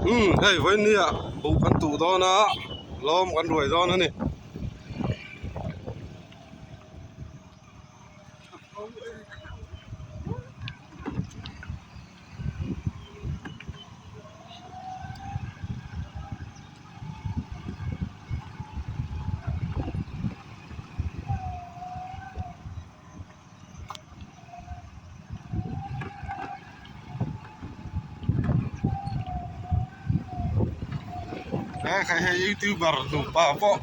Umm hei vawinia buh kan tuh dawn a lawm kan ruai dawn a ni. He khai hei youtuber nupa pawh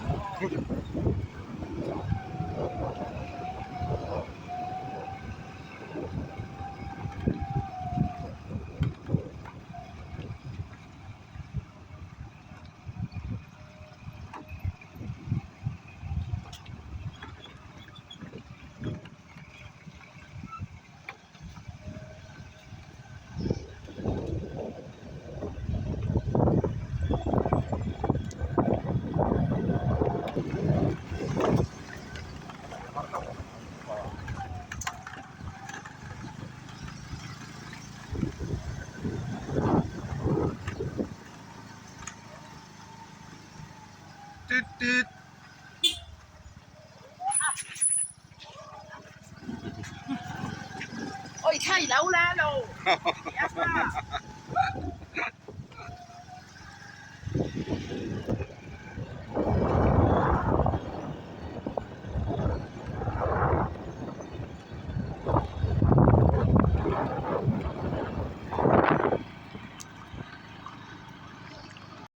Tit tit. Ôi thầy lâu la đồ.